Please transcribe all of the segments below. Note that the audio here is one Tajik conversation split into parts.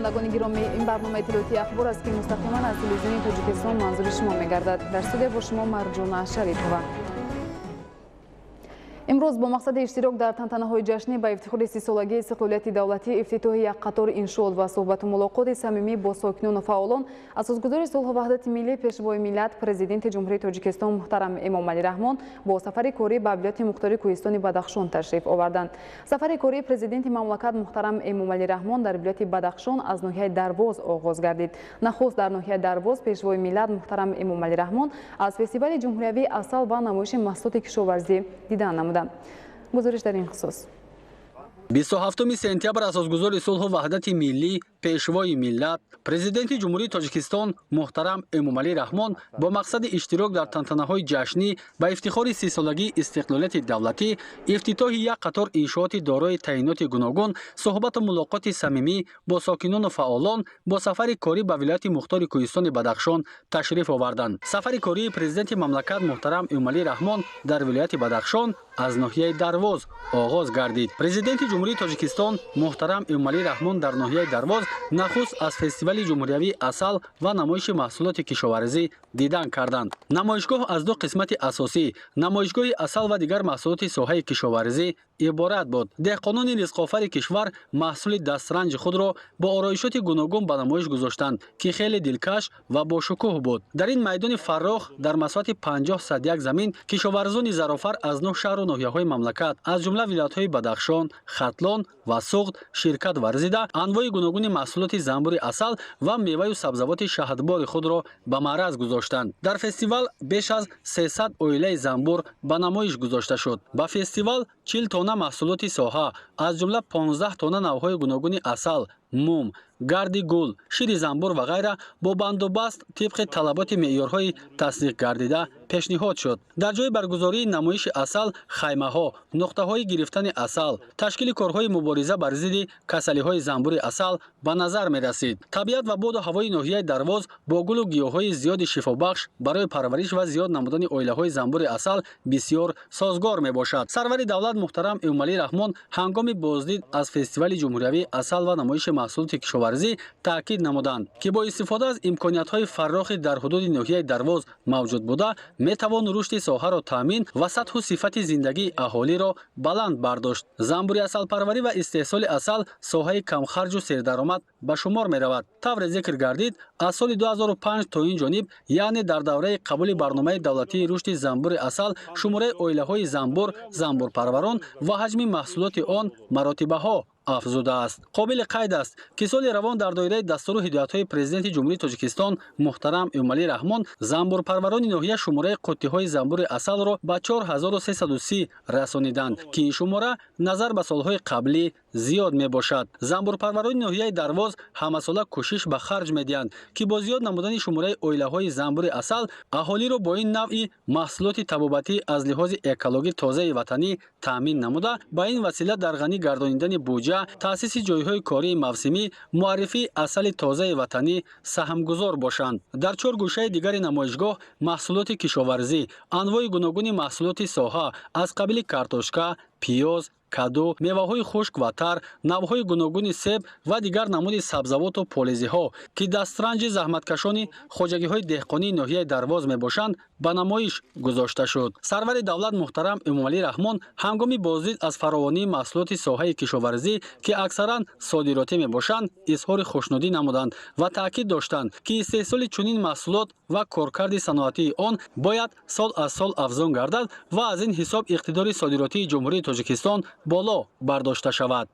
Бинандагони гиромӣ, ин барномаи иттилоотии Ахбор аст, ки мустақиман аз Телевизиони Тоҷикистон манзури шумо мегардад. Дар студия бо шумо Марҷона Шарипова. Имрӯз бо мақсади иштирок дар тантанаҳои ҷашнӣ ба ифтихори 30-солагии истиқлолияти давлатӣ, ифтитоҳи як қатор иншоот ва суҳбату мулоқоти самимӣ бо сокинону фаъолон, асосгузори сулҳу ваҳдати миллӣ, Пешвои миллат, Президенти Ҷумҳурии Тоҷикистон муҳтарам Эмомалӣ Раҳмон бо сафари корӣ ба вилояти мухтори Кӯҳистони Бадахшон ташриф оварданд. Сафари кории Президенти мамлакат муҳтарам Эмомалӣ Раҳмон дар вилояти Бадахшон аз ноҳияи Дарвоз оғоз гардид. Нахуст дар ноҳияи Дарвоз Пешвои миллат муҳтарам Эмомалӣ Раҳмон аз фестивали ҷумҳуриявии асал ва намоиши маҳсулоти кишоварзӣ дидан намуданд. Гузориш дар ин хусус. 27 сентябр асосгузори сулҳу ваҳдати миллӣ, Пешвои миллат, Президенти Ҷумҳурии Тоҷикистон муҳтарам Эмомалӣ Раҳмон бо мақсади иштирок дар тантанаҳои ҷашнӣ ба ифтихори 30-солагии истиқлолияти давлатӣ, ифтитоҳи як қатор иншооти дорои таъиноти гуногун, суҳбату мулоқоти самимӣ бо сокинону фаъолон бо сафари корӣ ба вилояти мухтори Кӯҳистони Бадахшон ташриф оварданд. Сафари кории Президенти мамлакат муҳтарам Эмомалӣ Раҳмон дар вилояти Бадахшон аз ноҳияи Дарвоз оғоз гардид. Президенти Ҷумҳурии Тоҷикистон муҳтарам Эмомалӣ Раҳмон дар ноҳияи Дарвоз нахуст аз фестивали ҷумҳуриявии асал ва намоиши маҳсулоти кишоварзӣ дидан карданд. Намоишгоҳ аз ду қисмати асосӣ, намоишгоҳи асал ва дигар маҳсулоти соҳаи кишоварзӣ иборат буд. Деҳқонони ризқофари кишвар маҳсули дастранҷи худро бо ороишоти гуногун ба намоиш гузоштанд, ки хеле дилкаш ва бошукӯҳ буд. Дар ин майдони фаррох дар масоҳати 50 як замин кишоварзони зарофар аз нӯҳ шаҳру ноҳияҳои мамлакат, аз ҷумла вилоятҳои Бадахшон, Хатлон ва Суғд ширкат варзида, анвои гуногуни маҳсулоти занбури асал ва меваю сабзавоти шаҳдбори худро ба маъраз гузоштанд. Дар фестивал беш аз 300 оилаи занбур ба намоиш гузошта шуд. Ба фестивал 40 тонна маҳсулоти соҳа, аз ҷумла 15 тонна навъҳои гуногуни асал, мум, гарди гул, шири занбур ва ғайра бо бандубаст тибқи талаботи меъёрҳои тасдиқ гардида пешниҳод шуд. Дар ҷои баргузории намоиши асал хаймаҳо, нуқтаҳои гирифтани асал, ташкили корҳои мубориза бар зидди касалиҳои занбури асал ба назар мерасид. Табиат ва боду ҳавои ноҳияи Дарвоз бо гулу гиёҳҳои зиёди шифобахш барои парвариш ва зиёд намудани оилаҳои занбури асал бисёр созгор мебошад. Сарвари давлат муҳтарам Эмомалӣ Раҳмон ҳангоми боздид аз фестивали ҷумҳуриявии асал ва намоиши маҳсулоти кишоварзӣ таъкид намуданд, ки бо истифода аз имкониятҳои фаррохи дар ҳудуди ноҳияи Дарвоз мавҷуд буда метавон рушди соҳаро таъмин ва сатҳу сифати зиндагии аҳолиро баланд бардошт. Занбури асалпарварӣ ва истеҳсоли асал соҳаи камхарҷу сердаромад ба шумор меравад. Тавре зикр гардид, аз соли 2005 то ин ҷониб, яъне дар давраи қабули барномаи давлатии рушди занбури асал, шумораи оилаҳои занбур, занбурпарварон ва ҳаҷми маҳсулоти он маротибаҳо афзудааст. Қобили қайд аст, ки соли равон дар доираи дастуру ҳидоятҳои Президенти Ҷумҳурии Тоҷикистон муҳтарам Эмомалӣ Раҳмон занбурпарварони ноҳия шумораи қуттиҳои занбури асалро ба 4330 расониданд, ки ин шумора назар ба солҳои қаблӣ зиёд мебошад. Занбурпарварони ноҳияи Дарвоз ҳамасола кӯшиш ба харҷ медиҳанд, ки бо зиёд намудани шумораи оилаҳои занбури асал аҳолиро бо ин навъи маҳсулоти табобатӣ аз лиҳози экологӣ тозаи ватанӣ таъмин намуда, ба ин васила дар ғанӣ гардонидани буҷа, таъсиси ҷойҳои кории мавсимӣ, муаррифии асали тозаи ватанӣ саҳмгузор бошанд. Дар чор гӯшаи дигари намоишгоҳ маҳсулоти кишоварзӣ, анвои гуногуни маҳсулоти соҳа аз қабили картошка, пиёз, каду, меваҳои хушк ва тар, навъҳои гуногуни себ ва дигар намуди сабзавоту полизиҳо, ки дастранҷи заҳматкашони хоҷагиҳои деҳқонии ноҳияи Дарвоз мебошанд, ба намоиш гузошта шуд. Сарвари давлат муҳтарам Эмомалӣ Раҳмон ҳангоми боздид аз фаровонии маҳсулоти соҳаи кишоварзӣ, ки аксаран содиротӣ мебошанд, изҳори хушнудӣ намуданд ва таъкид доштанд, ки истеҳсоли чунин маҳсулот ва коркарди саноатии он бояд сол аз сол афзун гардад ва аз ин ҳисоб иқтидори содиротии Ҷумҳурии Тоҷикистон боло бардошта шавад.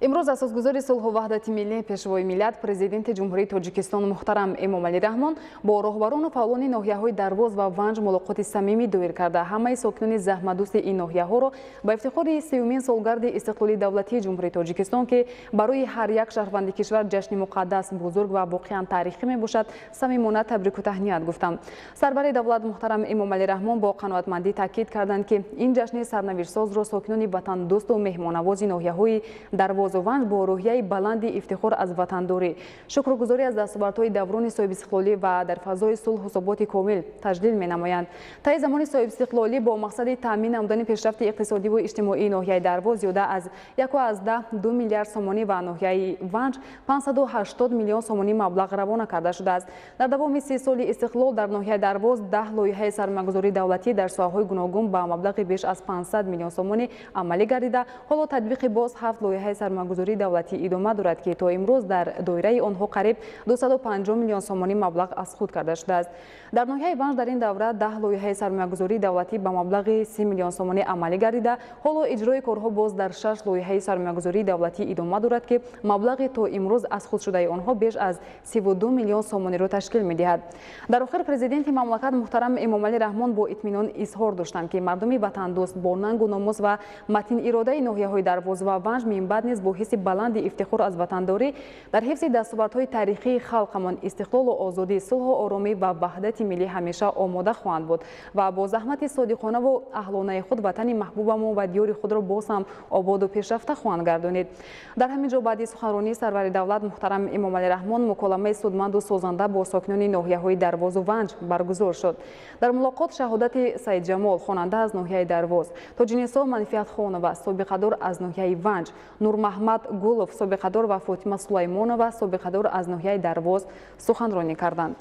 Имрӯз асосгузори сулҳу ваҳдати миллӣ, Пешвои миллат, Президенти Ҷумҳурии Тоҷикистон муҳтарам Эмомалӣ Раҳмон бо роҳбарону фаъолони ноҳияҳои Дарвоз ва Ванҷ мулоқоти самимӣ доир карда, ҳамаи сокинони заҳматдӯсти ин ноҳияҳоро ба ифтихори сеюмин солгарди истиқлоли давлатии Ҷумҳурии Тоҷикистон, ки барои ҳар як шаҳрванди кишвар ҷашни муқаддас, бузург ва воқеан таърихӣ мебошад, самимона табрику таҳният гуфтанд. Сарвари давлат муҳтарам Эмомалӣ Раҳмон бо қаноатмандӣ таъкид карданд, ки ин ҷашни сарнавиштсозро сокинони ватандӯсту меҳмоннавози ноҳияҳои Дарвоз Дарвозу Ванҷ бо рӯҳияи баланди ифтихор аз ватандорӣ, шукргузорӣ аз дастовардҳои даврони соҳибистиқлолӣ ва дар фазои сулҳу суботи комил таҷлил менамоянд. Таи замони соҳибистиқлолӣ бо мақсади таъмин намудани пешрафти иқтисодиву иҷтимоии ноҳияи Дарвоз зиёда аз 1,2 миллиард сомонӣ ва ноҳияи Ванҷ 580 миллион сомонӣ маблағ равона карда шудааст. Дар давоми 30 соли истиқлол дар ноҳияи Дарвоз 10 лоиҳаи сармоягузории давлатӣ дар соҳаҳои гуногун ба маблағи беш аз 500 миллион сомонӣ амалӣ гардида, ҳоло татбиқи боз 7 лоиҳаи сармоягузории давлатӣ идома дорад, ки то имрӯз дар доираи онҳо қариб 250 миллион сомонӣ маблағ аз худ карда шудааст. Дар ноҳияи Ванҷ дар ин давра 10 лоиҳаи сармоягузории давлатӣ ба маблағи 30 миллион сомонӣ амалӣ гардида, ҳоло иҷрои корҳо боз дар 6 лоиҳаи сармоягузории давлатӣ идома дорад, ки маблағи то имрӯз аз худ шудаи онҳо беш аз 32 миллион сомониро ташкил медиҳад. Дар охир президенти мамлакат муҳтарам Эмомалӣ Раҳмон бо итминон изҳор доштанд, ки мардуми ватандӯст бо нангу номус ва матин иродаи ноҳияҳои Дарвоз ва Ванҷ минбаъд низ бо ҳисси баланди ифтихор аз ватандорӣ дар ҳифзи дастовардҳои таърихии халқамон, истиқлолу озодӣ, сулҳу оромӣ ва ваҳдати миллӣ ҳамеша омода хоҳанд буд ва бо заҳмати содиқонаву аҳлонаи худ ватани маҳбубамон ва диёри худро боз ҳам ободу пешрафта хоҳанд гардонид. Дар ҳамин ҷо баъди суханронии сарвари давлат муҳтарам Эмомалӣ Раҳмон муколамаи судманду созанда бо сокинони ноҳияҳои Дарвозу Ванҷ баргузор шуд. Дар мулоқот шаҳодати Саидҷамол, хонанда аз ноҳияи Дарвоз, Тоҷинисо Манфиатхонова, собиқадор аз ноҳияи Ванҷ, Нурмаҳмад Гулов, собиқадор ва Фотима Сулаймонова, собиқадор аз ноҳияи Дарвоз суханронӣ карданд.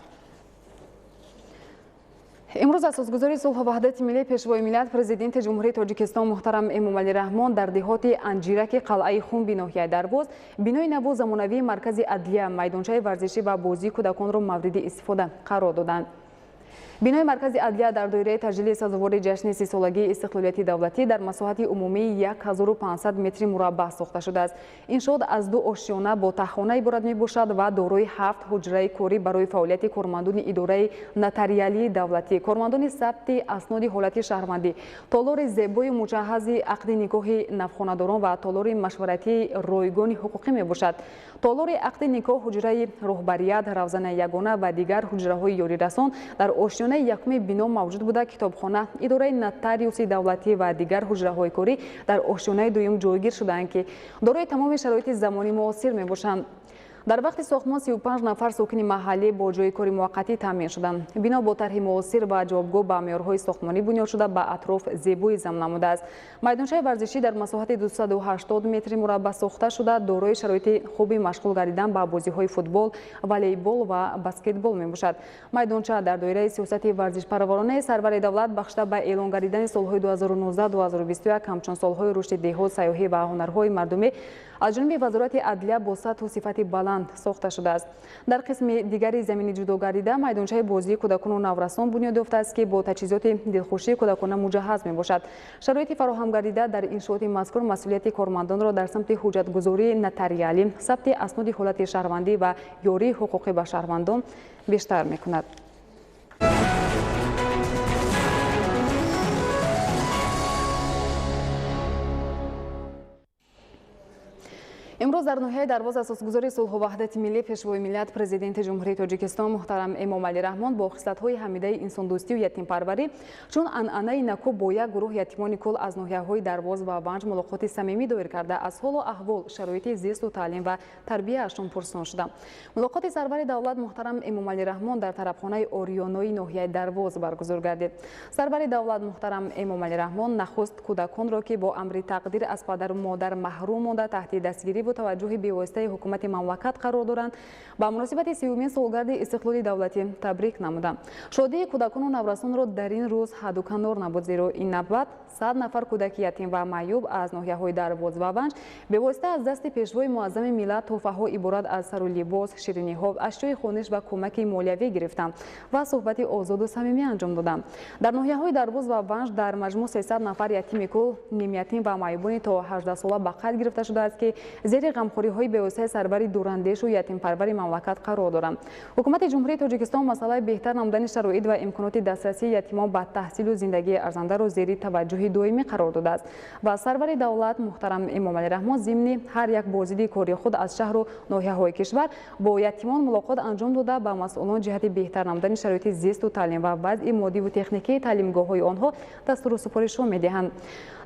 Имрӯз асосгузори сулҳу ваҳдати миллӣ, пешвои миллат, президенти Ҷумҳурии Тоҷикистон муҳтарам Эмомалӣ Раҳмон дар деҳоти Анҷираки қалъаи Хумби ноҳияи Дарвоз бинои наву замонавии маркази адлия, майдончаи варзишӣ ва бозии кӯдаконро мавриди истифода қарор доданд. Бинои маркази адлия дар доираи таҷлили сазовори ҷашни 30-солагии истиқлолияти давлатӣ дар масоҳати умумии 1500 метри мураббаъ сохта шудааст. Иншоот аз 2 ошёна бо таҳхона иборат мебошад ва дорои 7 ҳуҷраи корӣ барои фаъолияти кормандони идораи нотариалии давлатӣ, кормандони сабти асноди ҳолати шаҳрвандӣ, толори зебои муҷаҳҳази ақди никоҳи навхонадорон ва толори машваратии ройгони ҳуқуқӣ мебошад. Толори ақди никоҳ, ҳуҷраи роҳбарият, равзанаи ягона ва дигар ҳуҷраҳои ёрирасон дар ошёнаи якуми бино мавҷуд буда, китобхона, идораи нотариуси давлатӣ ва дигар ҳуҷраҳои корӣ дар ошёнаи дуюм ҷойгир шудаанд, ки дорои тамоми шароити замони муосир мебошанд. Дар вақти сохтмон 35 нафар сокини маҳаллӣ бо ҷойи кори муваққатӣ таъмин шуданд. Бино бо тарҳи муосир ва ҷавобгӯ ба меъёрҳои сохтмонӣ бунёд шуда, ба атроф зебои зам намудааст. Майдончаи варзишӣ дар масоҳати 280 метри мураббаъ сохта шуда, дорои шароити хуби машғул гардидан ба бозиҳои футбол, волейбол ва баскетбол мебошад. Майдонча дар доираи сиёсати варзишпарваронаи сарвари давлат бахшида ба эълон гардидани солҳои 2019-2021 ҳамчун солҳои рушди деҳот, сайёҳӣ ва ҳунарҳои мардумӣ аз ҷониби Вазорати адлия бо сатҳу сифати баланд сохта шудааст. Дар қисми дигари замини ҷудо гардида майдончаи бозии кӯдакону наврасон бунёд ёфтааст, ки бо таҷҳизоти дилхушии кӯдакона муҷаҳҳаз мебошад. Шароити фароҳам гардида дар иншооти мазкур масъулияти кормандонро дар самти ҳуҷҷатгузории нотариалӣ, сабти асноди ҳолати шаҳрвандӣ ва ёрии ҳуқуқӣ ба шаҳрвандон бештар мекунад. Имрӯз дар ноҳияи Дарвоз асосгузори сулҳу ваҳдати миллӣ, пешвои миллат, президенти Ҷумҳурии Тоҷикистон муҳтарам Эмомалӣ Раҳмон бо хислатҳои ҳамидаи инсондӯстию ятимпарварӣ чун анъанаи наку бо як гурӯҳ ятимони кул аз ноҳияҳои Дарвоз ва Ванҷ мулоқоти самимӣ доир карда, аз ҳолу аҳвол, шароити зисту таълим ва тарбияашон пурсон шуда. Мулоқоти сарвари давлат муҳтарам Эмомалӣ Раҳмон дар тарабхонаи Ориёнои ноҳияи Дарвоз баргузор гардид. Сарвари давлат муҳтарам Эмомалӣ Раҳмон нахуст кӯдаконро, ки бо амри тақдир аз падару модар маҳрум монда, таҳти дастгирӣ ва таваҷҷӯҳи бевоситаи ҳукумати мамлакат қарор доранд, ба муносибати 30-умин солгарди истиқлоли давлатӣ табрик намуданд. Шодии кӯдакону наврасонро дар ин рӯз ҳадду канор набуд, зеро ин навбат 100 нафар кӯдаки ятим ва маъюб аз ноҳияҳои Дарвоз ва Ванҷ бевосита аз дасти пешвои муаззами миллат тӯҳфаҳо иборат аз сару либос, шириниҳо, ашёи хониш ва кӯмаки молиявӣ гирифтанд ва суҳбати озоду самимӣ анҷом доданд. Дар ноҳияҳои Дарвоз ва Ванҷ дар маҷмӯъ 300 нафар ятими кул, нимятим ва маъюбони то 18 сола ба қайд гирифта шудааст, ки зери ғамхориҳои бевоситаи сарвари дурандешу ятимпарвари мамлакат қарор доранд. Ҳукумати Ҷумҳурии Тоҷикистон масъалаи беҳтар намудани шароит ва имконоти дастрасии ятимон ба таҳсилу зиндагии арзандаро зери таваҷҷӯҳи доимӣ қарор додааст ва сарвари давлат муҳтарам Эмомалӣ Раҳмон зимни ҳар як боздиди кори худ аз шаҳру ноҳияҳои кишвар бо ятимон мулоқот анҷом дода, ба масъулон ҷиҳати беҳтар намудани шароити зисту таълим ва вазъи моддиву техникии таълимгоҳҳои онҳо дастуру супоришҳо медиҳанд.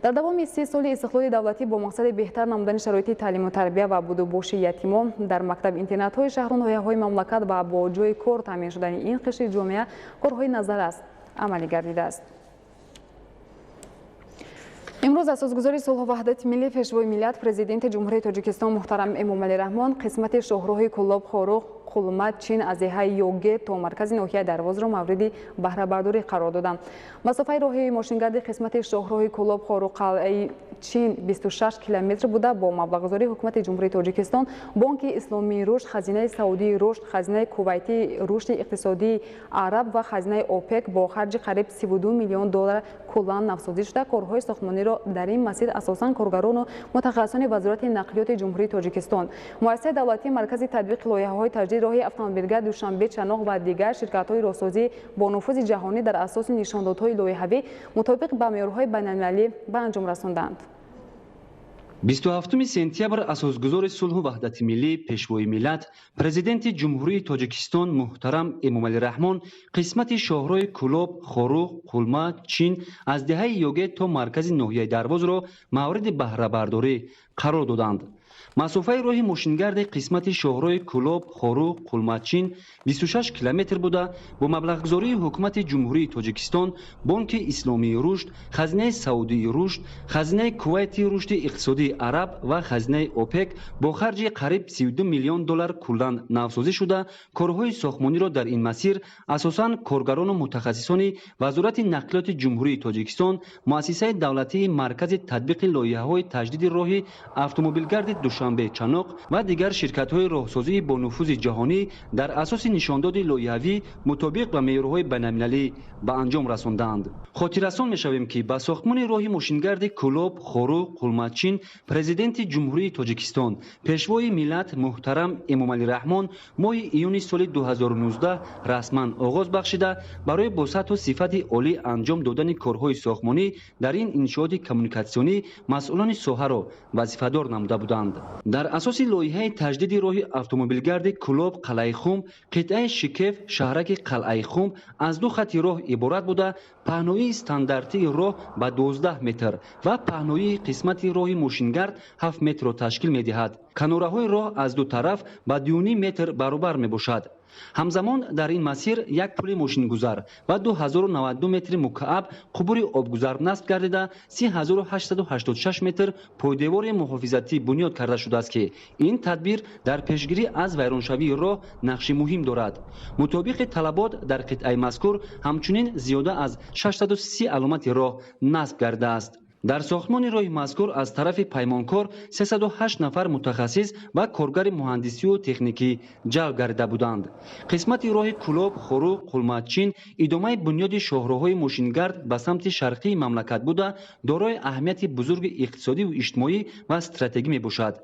Дар давоми 30 соли истиқлоли давлатӣ бо мақсади беҳтар намудани шароити таълиму тарбия тарбия ва будубоши ятимон дар мактаб-интернатҳои шаҳру ноҳияҳои мамлакат ва бо ҷойи кор таъмин шудани ин қишри ҷомеа корҳои назаррас амалӣ гардидааст. Имрӯз асосгузори сулҳу ваҳдати миллӣ, Пешвои миллат, Президенти Ҷумҳурии Тоҷикистон муҳтарам Эмомалӣ Раҳмон қисмати шоҳроҳи Кӯлоб, Хоруғ, Қулма, Чин аз деҳаи Ёге то маркази ноҳияи Дарвозро мавриди баҳрабардорӣ қарор доданд. Масофаи роҳи мошингарди қисмати шоҳроҳи Кӯлоб, Хоруғ, Қалъаи Чин 26 километр буда, бо маблағгузории Ҳукумати Ҷумҳурии Тоҷикистон, Бонки Исломии рушд, Хазинаи Саудии рушд, Хазинаи Кувайтии рушди иқтисодии араб ва Хазинаи ОПЕК бо харҷи қариб 32 миллион доллар куллан навсозӣ шуда, корҳои сохтмониро дар ин масир асосан коргарону мутахассисони Вазорати нақлиёти Ҷумҳурии Тоҷикистон, Муассисаи давлатии Маркази татбиқи лоиҳаҳои таҷдид роҳи автомобилгард Душанбе Чаноқ ва дигар ширкатҳои роҳсозӣ бо нуфузи ҷаҳонӣ дар асоси нишондодҳои лоиҳавӣ мутобиқ ба меъёрҳои байналмилалӣ ба анҷом расонданд. 27 сентябр асосгузори сулҳу ваҳдати миллӣ, Пешвои миллат, Президенти Ҷумҳурии Тоҷикистон муҳтарам Эмомалӣ Раҳмон қисмати шоҳроҳи Кӯлоб, Хоруғ, Қулма, Чин аз деҳаи Ёге то маркази ноҳияи Дарвозро мавриди баҳрабардорӣ қарор доданд. Масофаи роҳи мошингарди қисмати шоҳроҳи Кӯлоб, Хоруғ, Қулма, Чин 26 километр буда, бо маблағгузории Ҳукумати Ҷумҳурии Тоҷикистон, Бонки Исломии рушд, Хазинаи Саудии рушд, Хазинаи Кувайти рушди иқтисодии араб ва Хазинаи ОПЕК бо харҷи қариб 32 миллион доллар куллан навсозӣ шуда, корҳои сохтмониро дар ин масир асосан коргарону мутахассисони Вазорати нақлиёти Ҷумҳурии Тоҷикистон, Муассисаи давлатии Маркази татбиқи лоиҳаҳои таҷдиди роҳи автомобилгарди Душанбе Чаноқ ва дигар ширкатҳои роҳсозии бо нуфузи ҷаҳонӣ дар асоси нишондоди лоиҳавӣ мутобиқ ба меъёрҳои байналмилалӣ ба анҷом расонданд. Хотиррасон мешавем, ки ба сохтмони роҳи мошингарди Кӯлоб, Хоруғ, Қулма, Чин Президенти Ҷумҳурии Тоҷикистон, Пешвои миллат муҳтарам Эмомалӣ Раҳмон моҳи июни соли 2019 расман оғоз бахшида, барои бо сатҳу сифати олӣ анҷом додани корҳои сохтмонӣ дар ин иншооти коммуникатсионӣ масъулони соҳаро вазифадор намуда буданд. Дар асоси лоиҳаи таҷдиди роҳи автомобилгарди Кӯлоб, Қалъаи Хум, қитъаи Шикеф, шаҳраки Қалъаи Хум аз ду хати роҳ иборат буда, паҳноии стандартии роҳ ба 12 метр ва паҳноии қисмати роҳи мошингард 7 метрро ташкил медиҳад. Канораҳои роҳ аз ду тараф ба 2,5 метр баробар мебошад. Ҳамзамон дар ин масир як пули мошингузар ва 2092 метри мукааб қубури обгузар насб гардида, 3886 метр пойдевори муҳофизатӣ бунёд карда шудааст, ки ин тадбир дар пешгирӣ аз вайроншавии роҳ нақши муҳим дорад. Мутобиқи талабот дар қитъаи мазкур ҳамчунин зиёда аз 630 аломати роҳ насб гардааст. Дар сохтмони роҳи мазкур аз тарафи паймонкор 308 нафар мутахассис ва коргари муҳандисию техникӣ ҷалб гардида буданд. Қисмати роҳи Кӯлоб, Хоруғ, Қулма, Чин идомаи бунёди шоҳроҳҳои мошингард ба самти шарқии мамлакат буда, дорои аҳамияти бузурги иқтисодиву иҷтимоӣ ва стратегӣ мебошад.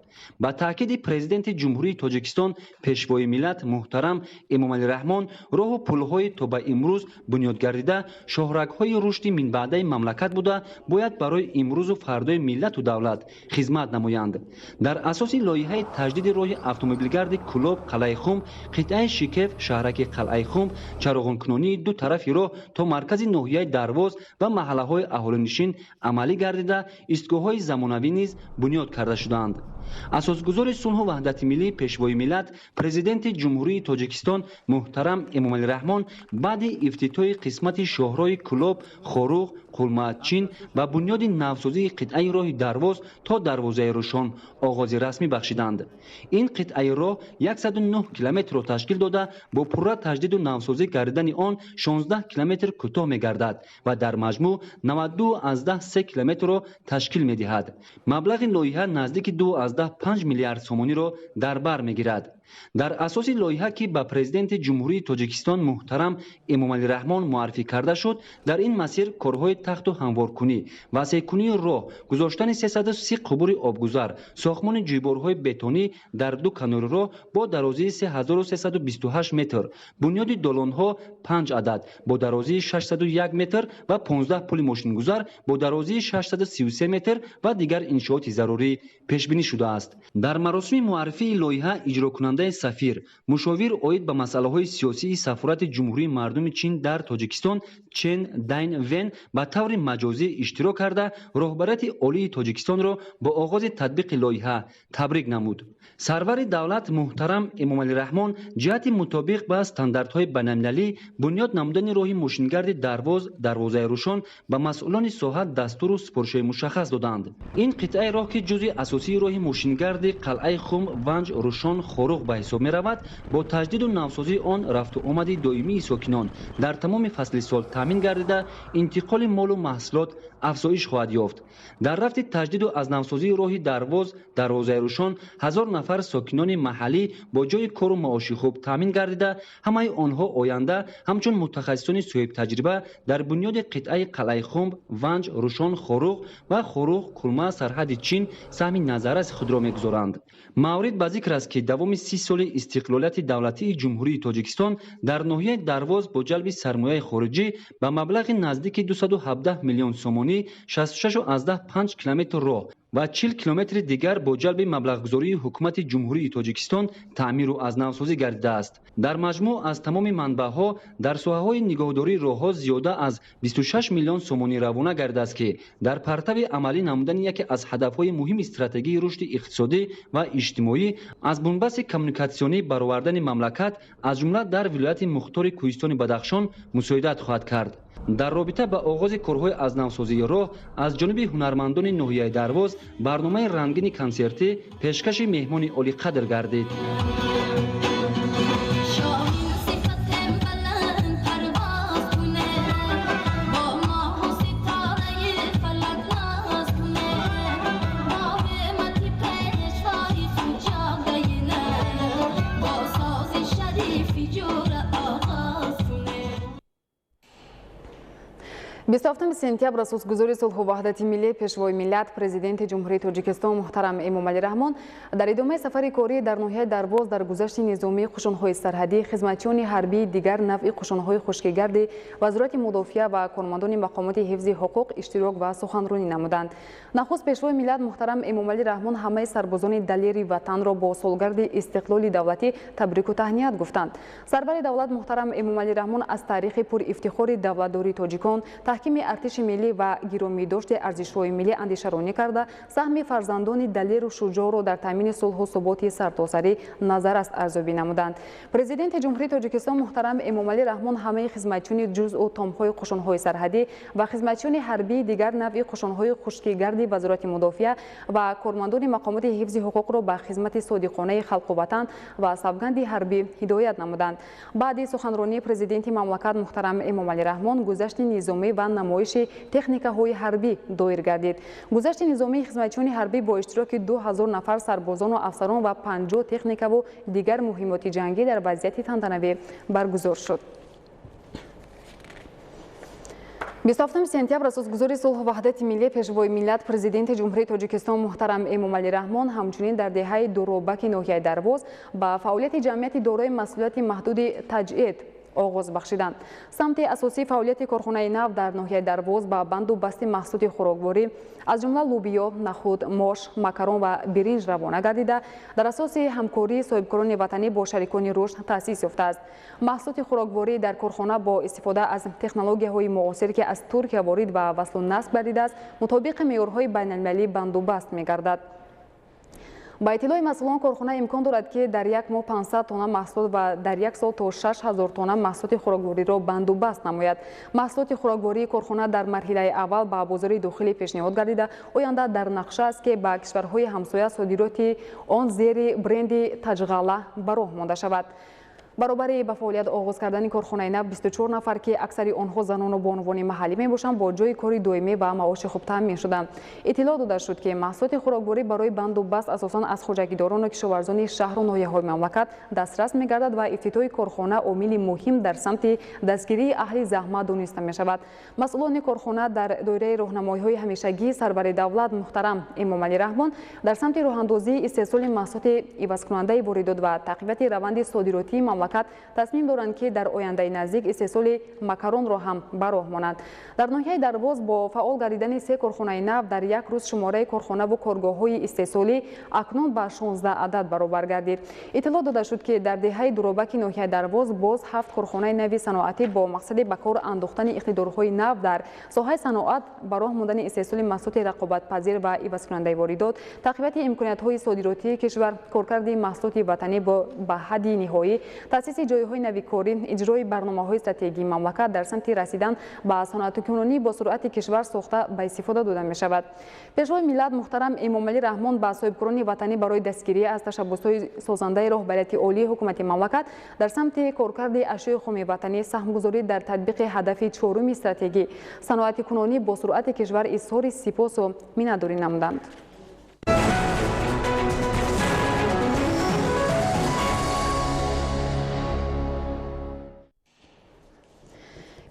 Ба таъкиди Президенти Ҷумҳурии Тоҷикистон, Пешвои миллат муҳтарам Эмомалӣ Раҳмон, роҳу пулҳои то ба имрӯз бунёд гардида шоҳрагҳои рушди минбаъдаи мамлакат буда, бояд барои имрӯзу фардои миллату давлат хизмат намоянд. Дар асоси лоиҳаи таҷдиди роҳи автомобилгарди Кӯлоб, Қалъаи Хум, қитъаи Шикеф, шаҳраки Қалъаи Хум, чароғонкунонии ду тарафи роҳ то маркази ноҳияи Дарвоз ва маҳаллаҳои аҳолинишин амалӣ гардида, истгоҳҳои замонавӣ низ бунёд карда шуданд. Асосгузори сулҳу ваҳдати миллӣ, Пешвои миллат, Президенти Ҷумҳурии Тоҷикистон муҳтарам Эмомалӣ Раҳмон баъди ифтитоҳи қисмати шоҳроҳи Кӯлоб, Хоруғ, Қулма, Чин ба бунёди навсозии қитъаи роҳи Дарвоз то дарвозаи Рӯшон оғози расмӣ бахшиданд. Ин қитъаи роҳ 109 километрро ташкил дода, бо пурра таҷдиду навсозӣ гардидани он 16 километр кӯтоҳ мегардад ва дар маҷмӯъ 92,3 километрро ташкил медиҳад. Маблағи лоиҳа наздики 2,5 миллиард сомониро дар бар мегирад. Дар асоси лоиҳа, ки ба Президенти Ҷумҳурии Тоҷикистон муҳтарам Эмомалӣ Раҳмон муаррифӣ карда шуд, дар ин масир корҳои тахту ҳамворкунӣ, васеъкунии роҳ, гузоштани 330 қубури обгузар, сохтмони ҷӯйборҳои бетонӣ дар ду канори роҳ бо дарозии 3328 метр, бунёди долонҳо панҷ адад бо дарозии 601 метр ва 15 пули мошингузар бо дарозии 633 метр ва дигар иншооти зарурӣ пешбинӣ шудааст. Дар маросими муаррифии лоиҳа иҷрокунандаи сафир, мушовир оид ба масъалаҳои сиёсии Сафорати Ҷумҳурии Мардуми Чин дар Тоҷикистон Чен Дайн Вен ба таври маҷозӣ иштирок карда. роҳбарияти олии Тоҷикистонро бо оғози татбиқи лоиҳа табрик намуд. Сарвари давлат муҳтарам Эмомалӣ Раҳмон ҷиҳати мутобиқ ба стандартҳои байналмилалӣ бунёд намудани роҳи мошингарди Дарвоз Дарвозаи Рӯшон ба масъулони соҳа дастуру супоришҳои мушаххас доданд. Ин қитъаи роҳ, ки ҷузъи асосии роҳи мошингарди Қалъаи Хум, Ванҷ, Рӯшон, Хоруғ ба ҳисоб меравад, бо таҷдиду навсозии он рафту омади доимии сокинон дар тамоми фасли сол таъмин гардида, интиқоли молу маҳсулот афзоиш хоҳад ёфт. Дар рафти таҷдиду аз навсозии роҳи Дарвоз Дарвозаи Рӯшон 1000 нафар сокинони маҳаллӣ бо ҷойи кору маоши хуб таъмин гардида, ҳамаи онҳо оянда ҳамчун мутахассисони соҳибтаҷриба дар бунёди қитъаи Қалъаи Хумб, Ванҷ, Рӯшон, Хоруғ ва Хоруғ, Кулма, сарҳади Чин саҳми назарраси худро мегузоранд. Маврид ба зикр аст, ки давоми 30 соли истиқлолияти давлатии Ҷумҳурии Тоҷикистон дар ноҳияи Дарвоз бо ҷалби сармояи хориҷӣ ба маблағи наздики 217 миллион сомонӣ 66,5 километр роҳ ва 40 километри дигар бо ҷалби маблағгузории ҳукумати Ҷумҳурии Тоҷикистон таъмиру аз навсозӣ гардидааст. Дар маҷмӯъ аз тамоми манбаъҳо дар соҳаҳои нигоҳдории роҳҳо зиёда аз 26 миллион сомонӣ равона гардидааст, ки дар партави амалӣ намудани яке аз ҳадафҳои муҳими стратегии рушди иқтисодӣ ва иҷтимоӣ аз бунбасти коммуникатсионӣ баровардани мамлакат, аз ҷумла дар вилояти мухтори Кӯҳистони Бадахшон, мусоидат хоҳад кард. Дар робита ба оғози корҳои аз навсозии роҳ аз ҷониби ҳунармандони ноҳияи Дарвоз барномаи рангини консертӣ пешкаши меҳмони олиқадр гардид. Бистуҳафтуми сентябр асосгузори сулҳу ваҳдати миллӣ, Пешвои миллат, Президенти Ҷумҳурии Тоҷикистон муҳтарам Эмомалӣ Раҳмон дар идомаи сафари корӣ дар ноҳияи Дарвоз дар гузашти низомии қушунҳои сарҳадӣ, хизматчиёни ҳарбии дигар навъи қушунҳои хушкигарди Вазорати мудофиа ва кормандони мақомоти ҳифзи ҳуқуқ иштирок ва суханронӣ намуданд. Нахуст Пешвои миллат муҳтарам Эмомалӣ Раҳмон ҳамаи сарбозони далери ватанро бо солгарди истиқлоли давлатӣ табрику таҳният гуфтанд. Сарвари давлат муҳтарам Эмомалӣ Раҳмон аз таърихи пурифтихори давлатдории тоҷикон, таҳкими артиши миллӣ ва гиромидошти арзишҳои миллӣ андешаронӣ карда, саҳми фарзандони далеру шуҷоъро дар таъмини сулҳу суботи сартосарӣ назаррас арзёбӣ намуданд. Президенти Ҷумҳурии Тоҷикистон муҳтарам Эмомалӣ Раҳмон ҳамаи хизматчиёни ҷузъу томҳои қушунҳои сарҳадӣ ва хизматчиёни ҳарбии дигар навъи қушунҳои хушкигарди Вазорати мудофиа ва кормандони мақомоти ҳифзи ҳуқуқро ба хизмати содиқонаи халқу ватан ва савганди ҳарбӣ ҳидоят намуданд. Баъди суханронии Президенти мамлакат муҳтарам Эмомалӣ Раҳмон гузашти низомӣ ва намоиши техникаҳои ҳарбӣ доир гардид. Гузашти низомии хизматчиёни ҳарбӣ бо иштироки 2000 нафар сарбозону афсарон ва 50 техникаву дигар муҳимоти ҷангӣ дар вазъияти тантанавӣ баргузор шуд. 27 сентябр асосгузори сулҳу ваҳдати миллӣ, Пешвои миллат, Президенти Ҷумҳурии Тоҷикистон муҳтарам Эмомалӣ Раҳмон ҳамчунин дар деҳаи Дуробаки ноҳияи Дарвоз ба фаъолияти ҷамъияти дорои масъулияти маҳдуди Таҷед оғоз бахшиданд. Самти асосии фаъолияти корхонаи нав дар ноҳияи Дарвоз ба банду басти маҳсулоти хӯрокворӣ, аз ҷумла лӯбиё, нахуд, мош, макарон ва биринҷ равона гардида, дар асоси ҳамкории соҳибкорони ватанӣ бо шарикони рушд таъсис ёфтааст. Маҳсулоти хӯрокворӣ дар корхона бо истифода аз технологияҳои муосир, ки аз Туркия ворид ва васлу насб гардидааст, мутобиқи меъёрҳои байналмилалӣ бандубаст мегардад. Ба иттилои масъулон, корхона имкон дорад, ки дар як моҳ 500 тонна маҳсулот ва дар як сол то 6000 тонна маҳсулоти хӯроквориро бандубаст намояд. Маҳсулоти хӯроквории корхона дар марҳилаи аввал ба бозори дохилӣ пешниҳод гардида, оянда дар нақша аст, ки ба кишварҳои ҳамсоя содироти он зери бренди Таҷғала ба роҳ монда шавад. Баробари ба фаъолият оғоз кардани корхонаи нав, 24 нафар, ки аксари онҳо занону бонувони маҳаллӣ мебошанд, бо ҷойи кори доимӣ ва маоши хуб таъмин шуданд. Иттилоъ дода шуд, ки маҳсулоти хӯрокворӣ барои банду баст асосан аз хоҷагидорону кишоварзони шаҳру ноҳияҳои мамлакат дастрас мегардад ва ифтитоҳи корхона омили муҳим дар самти дастгирии аҳли заҳмат дониста мешавад. Масъулони корхона дар доираи роҳнамоиҳои ҳамешагии сарвари давлат муҳтарам Эмомалӣ Раҳмон дар самти роҳандозии истеҳсоли маҳсулоти ивазкунандаи воридот ва тақвияти раванди содиротии мамлакат Мамлакат тасмим доранд, ки дар ояндаи наздик истеҳсоли макаронро ҳам ба роҳ монанд. Дар ноҳияи Дарвоз бо фаъол гардидани се корхонаи нав дар як рӯз шумораи корхонаву коргоҳҳои истеҳсолӣ акнун ба 16 адад баробар гардид. Иттилоъ дода шуд, ки дар деҳаи Дуробаки ноҳияи Дарвоз боз 7 корхонаи нави саноатӣ бо мақсади ба кор андохтани иқтидорҳои нав дар соҳаи саноат, ба роҳ мондани истеҳсоли маҳсулоти рақобатпазир ва ивазкунандаи воридот, тақвияти имкониятҳои содиротии кишвар, коркарди маҳсулоти ватанӣ ба ҳадди ниҳоӣ, таъсиси ҷойҳои нави корӣ, иҷрои барномаҳои стратегии мамлакат дар самти расидан ба саноаткунонӣ бо суръати кишвар сохта ба истифода дода мешавад. Пешвои миллат муҳтарам Эмомалӣ Раҳмон ба соҳибкорони ватанӣ барои дастгирӣ аз ташаббусҳои созандаи роҳбарияти олии ҳукумати мамлакат дар самти коркарди ашёи хоми ватанӣ, саҳмгузорӣ дар татбиқи ҳадафи чоруми стратегӣ саноаткунонӣ бо суръати кишвар изҳори сипосу миннатдорӣ намуданд.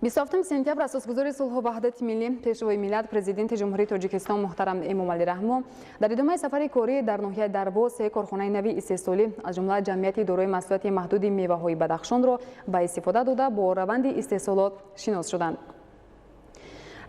27 сентябр асосгузори сулҳу ваҳдати миллӣ, Пешвои миллат, Президенти Ҷумҳурии Тоҷикистон муҳтарам Эмомалӣ Раҳмон дар идомаи сафари корӣ дар ноҳияи Дарвоз се корхонаи нави истеҳсолӣ, аз ҷумла ҷамъияти дорои масъулияти маҳдуди меваҳои Бадахшонро ба истифода дода, бо раванди истеҳсолот шинос шуданд.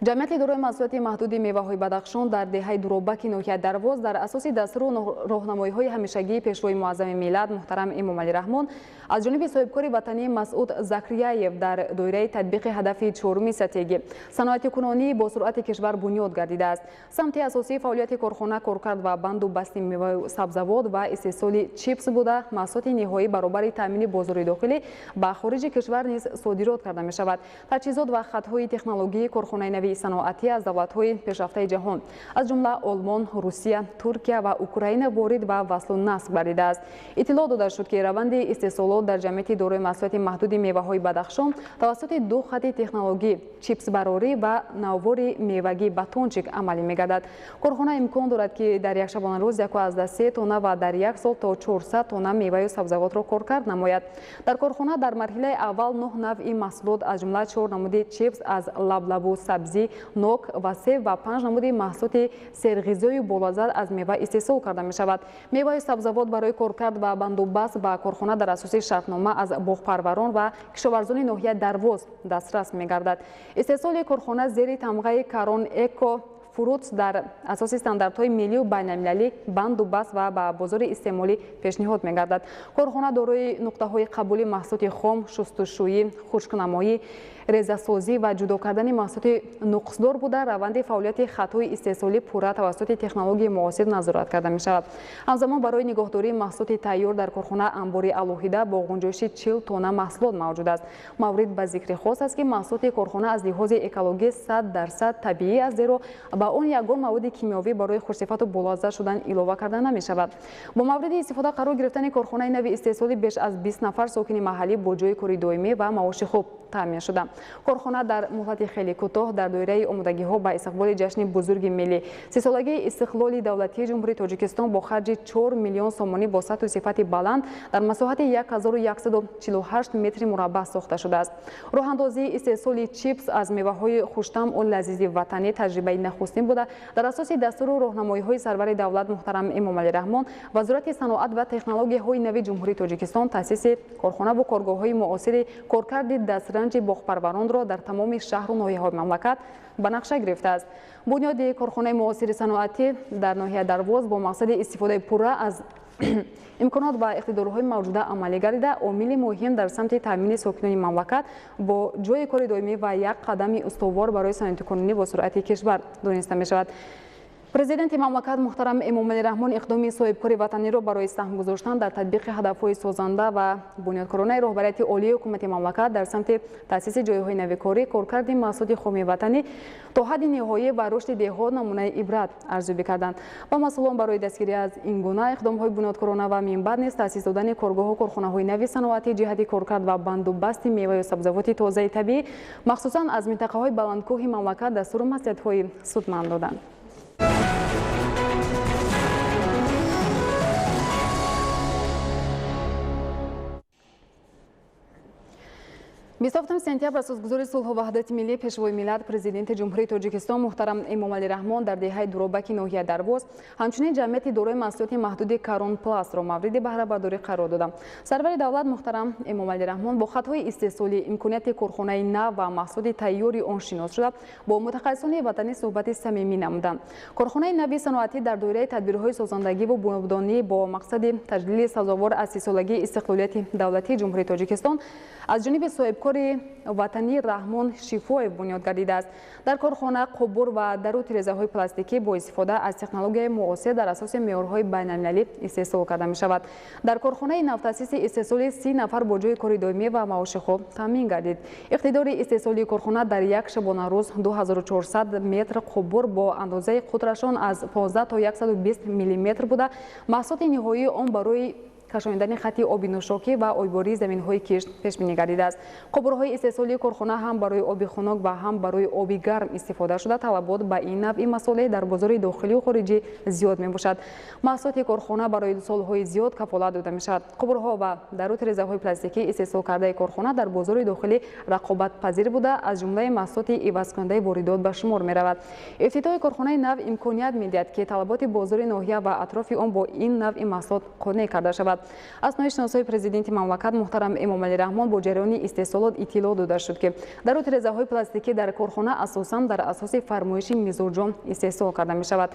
Ҷамъияти дорои масъулияти маҳдуди меваҳои Бадахшон дар деҳаи Дуробаки ноҳияи Дарвоз дар асоси дастуру роҳнамоиҳои ҳамешагии Пешвои муаззами миллат муҳтарам Эмомалӣ Раҳмон аз ҷониби соҳибкори ватанӣ Масъуд Закрияев дар доираи татбиқи ҳадафи чоруми стратегӣ саноаткунонӣ бо суръати кишвар бунёд гардидааст. Самти асосии фаъолияти корхона коркард ва банду басти меваю сабзавот ва истеҳсоли чипс буда, маҳсулоти ниҳоӣ баробари таъмини бозори дохилӣ ба хориҷи кишвар низ содирот карда мешавад. Таҷҳизот ва хатҳои технологии корхонаи нави саноатӣ аз давлатҳои пешрафтаи ҷаҳон, аз ҷумла Олмон, Русия, Туркия ва Украина ворид ва васлу насб гардидааст. Иттилоъ дода шуд, ки раванди истеҳсолот дар ҷамъияти дорои масъулияти маҳдуди меваҳои Бадахшон тавассути ду хати технологӣ чипсбарорӣ ва наввори мевагӣ батончик амалӣ мегардад. Корхона имкон дорад, ки дар як шабонарӯз 1,3 тонна ва дар як сол то 400 тонна меваю сабзавотро коркард намояд. Дар корхона дар марҳилаи аввал 9 навъи маҳсулот, аз ҷумла 4 намуди чипс аз лаблабу сабзӣ, нок ва себ ва 5 намуди маҳсулоти серғизою болаззат аз мева истеҳсол карда мешавад. Меваю сабзавот барои коркард ва бандубаст ба корхона дар асоси шартнома аз боғпарварон ва кишоварзони ноҳияи Дарвоз дастрас мегардад. Истеҳсоли корхона зери тамғаи Карон Эко Фрутс дар асоси стандартҳои миллию байналмилалӣ банду баст ва ба бозори истеъмолӣ пешниҳод мегардад. Корхона дорои нуқтаҳои қабули маҳсулоти хом, шустушӯӣ, хушкнамоӣ, резасозӣ ва ҷудо кардани маҳсулоти нуқсдор буда, раванди фаъолияти хатҳои истеҳсолӣ пурра тавассути технологияи муосир назорат карда мешавад. Ҳамзамон барои нигоҳдории маҳсулоти тайёр дар корхона анбори алоҳида бо ғунҷоиши 40 тонна маҳсулот мавҷуд аст. Маврид ба зикри хос аст, ки маҳсулоти корхона аз лиҳози экологӣ 100% табиӣ аст, зеро ба он ягон маводи кимиёвӣ барои хушсифату болаззат шудан илова карда намешавад. Бо мавриди истифода қарор гирифтани корхонаи нави истеҳсолӣ беш аз 20 нафар сокини маҳаллӣ бо ҷойи кори доимӣ ва маоши хуб таъмин шуда. Корхона дар муҳлати хеле кӯтоҳ дар доираи омодагиҳо ба истиқболи ҷашни бузурги миллӣ сисолагии истиқлоли давлатии Ҷумҳурии Тоҷикистон бо харҷи 4 миллион сомонӣ бо сатҳу сифати баланд дар масоҳати 1148 метри мураббаъ сохта шудааст. Роҳандозии истеҳсоли чипс аз меваҳои хуштамъу лазизи ватанӣ таҷрибаи нахустин буда, дар асоси дастуру роҳнамоиҳои сарвари давлат муҳтарам Эмомалӣ Раҳмон Вазорати саноат ва технологияҳои нави Ҷумҳурии Тоҷикистон таъсиси корхонаву коргоҳҳои муосири коркарди дастранҷи боғпарваронро дар тамоми шаҳру ноҳияҳои мамлакат ба нақша гирифтааст. Бунёди корхонаи муосири саноатӣ дар ноҳияи Дарвоз бо мақсади истифодаи пурра аз имконот ва иқтидорҳои мавҷуда амалӣ гардида, омили муҳим дар самти таъмини сокинони мамлакат бо ҷойи кори доимӣ ва як қадами устувор барои саноаткунонӣ бо суръати кишвар дониста мешавад. Президенти мамлакат муҳтарам Эмомалӣ Раҳмон иқдоми соҳибкори ватаниро барои саҳм гузоштан дар татбиқи ҳадафҳои созанда ва бунёдкоронаи роҳбарияти олии ҳукумати мамлакат дар самти таъсиси ҷойҳои нави корӣ, коркарди маҳсулоти хоми ватанӣ то ҳадди ниҳоӣ ва рушди деҳот намунаи ибрат арзёбӣ карданд. Ба масъулон барои дастгирӣ аз ин гуна иқдомҳои бунёдкорона ва минбаъд низ таъсис додани коргоҳу корхонаҳои нави саноатӣ ҷиҳати коркард ва бандубасти меваю сабзавоти тозаи табиӣ, махсусан аз минтақаҳои баландкӯҳи мамлакат, дастуру маслиҳатҳои судманд доданд. 27 сентябр асосгузори сулҳу ваҳдати миллӣ, Пешвои миллат, Президенти Ҷумҳурии Тоҷикистон муҳтарам Эмомалӣ Раҳмон дар деҳаи Дуробаки ноҳияи Дарвоз ҳамчунин ҷамъияти дорои маҳсулоти маҳдуди Каронпластро мавриди баҳрабардорӣ қарор додам. Сарвари давлат муҳтарам Эмомалӣ Раҳмон бо хатҳои истеҳсолӣ, имконияти корхонаи нав ва маҳсулоти тайёри он шинос шуда, бо мутахассисони ватанӣ суҳбати самимӣ намуданд. Корхонаи нави саноатӣ дар доираи тадбирҳои созандагиву бунёдонӣ бо мақсади таҷлили сазовор аз 30-солагии истиқлолияти давлатии Ҷумҳурии Тоҷикистон аз ҷониби соҳибкори ватанӣ Раҳмон Шифоев бунёд гардидааст. Дар корхона қубур ва дару тирезаҳои пластикӣ бо истифода аз технологияи муосир дар асоси меъёрҳои байналмилалӣ истеҳсол карда мешавад. Дар корхонаи навтаъсиси истеҳсолӣ 30 нафар бо ҷойи кори доимӣ ва маоши хуб таъмин гардид. Иқтидори истеҳсолии корхона дар як шабонарӯз 2400 метр қубур бо андозаи қутрашон аз 15 то 120 миллиметр буда, маҳсулоти ниҳоии он барои кашонидани хати оби нӯшокӣ ва ойбории заминҳои кишт пешбинӣ гардидааст. Қубурҳои истеҳсолии корхона ҳам барои оби хунук ва ҳам барои оби гарм истифода шуда, талабот ба ин навъи масолеҳ дар бозори дохилию хориҷӣ зиёд мебошад. Маҳсулоти корхона барои солҳои зиёд кафолат дода мешавад. Қубурҳо ва дару тирезаҳои пластикӣ истеҳсолкардаи корхона дар бозори дохилӣ рақобатпазир буда, аз ҷумлаи маҳсулоти ивазкунандаи воридот ба шумор меравад. Ифтитоҳи корхонаи нав имконият медиҳад, ки талаботи бозори ноҳия ва атрофи он бо ин навъи маҳсулот қонеъ карда шавад. Аснои шиносои президенти мамлакат муҳтарам Эмомалӣ Раҳмон бо ҷараёни истеҳсолот иттилоъ дода шуд, ки дару тирезаҳои пластикӣ дар корхона асосан дар асоси фармоиши мизоҷон истеҳсол карда мешавад.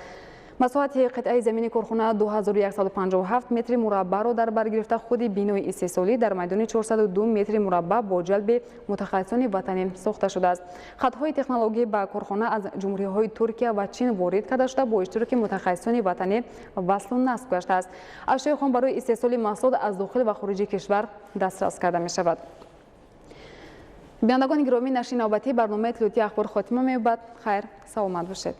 Масоҳати қитъаи замини корхона 2157 метри мураббаъро дар бар гирифта, худи бинои истеҳсолӣ дар майдони 402 метри мураббаъ бо ҷалби мутахассисони ватанӣ сохта шудааст. Хатҳои технологӣ ба корхона аз ҷумҳуриҳои Туркия ва Чин ворид карда шуда, бо иштироки мутахассисони ватанӣ васлу насб гаштааст. Ашёи хом барои истеҳсоли маҳсулот аз дохил ва хориҷи кишвар дастрас карда мешавад. Бинандагони гиромӣ, нашри навбатии барномаи иттилоотии Ахбор хотима меёбад. Хайр, саломат бошед.